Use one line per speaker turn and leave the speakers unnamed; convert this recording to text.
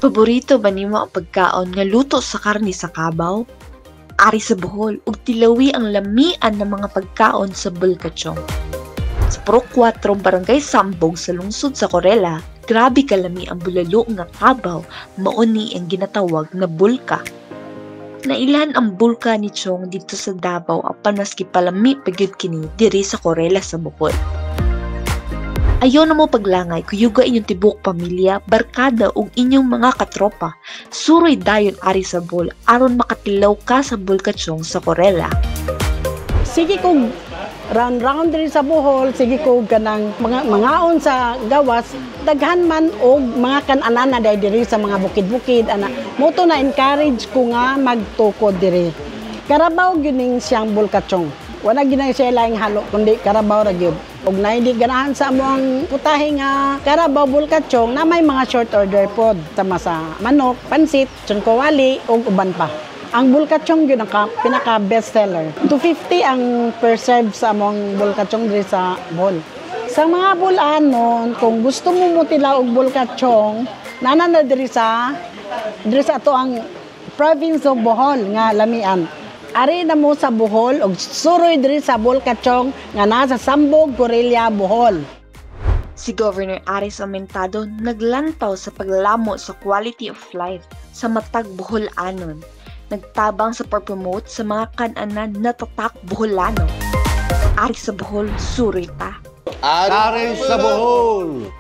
Paborito ba nimo ang pagkaon nga luto sa karne sa kabaw? Ari sa Bohol ug tilawi ang lamian ng mga pagkaon sa Bulkachong. Sa Purok 4, Barangay Sambog sa lungsod sa Corella, grabe kalami ang bulalo nga kabaw, mao ni ang ginatawag na bulka. Nailhan ang bulka ni Chong didto sa Davao, apan mas gipalami pa gyud kini diri sa Corella sa Bohol. Ayaw na mo paglangay, kuyuga inyong tibuok pamilya, barkada ug inyong mga katropa. Suroy dayon ari sa Bohol aron makatilaw ka sa Bulkachong sa Corella.
Sige kog round round diri sa Bohol, sige ko kanang mga mangaon sa gawas, daghan man og mga kan-anan na diri sa mga bukid-bukid ana. Mao to na encourage ko nga magtukod diri. Karabaw gyud ning siyang bulkachong. Wala gyud na siya laing halo kundi karabaw ra gyud. Og na hindi ganahan sa among putahe nga karabaw bulkachong na may mga short order pod sama sa manok, pansit, kawali ug uban pa. Ang bulkachong gyud ang pinaka best seller. 250 ang per serve sa among bulkachong diri sa Bohol. Sa mga Bol-anon, kung gusto mo motilaw og bulkachong, nana na diri sa ato ang province of Bohol nga lamian. Ari na mo sa Bohol og suroy diri sa Bulkachong nga nasa Sambog, Corella, Bohol.
Si Governor Aris Aumentado naglantaw sa paglamo sa quality of life sa matag Boholanon. Nagtabang sa pag-promote sa mga kananan na tatak Boholano. Ari sa Bohol, suroy ta.
Ari sa Bohol!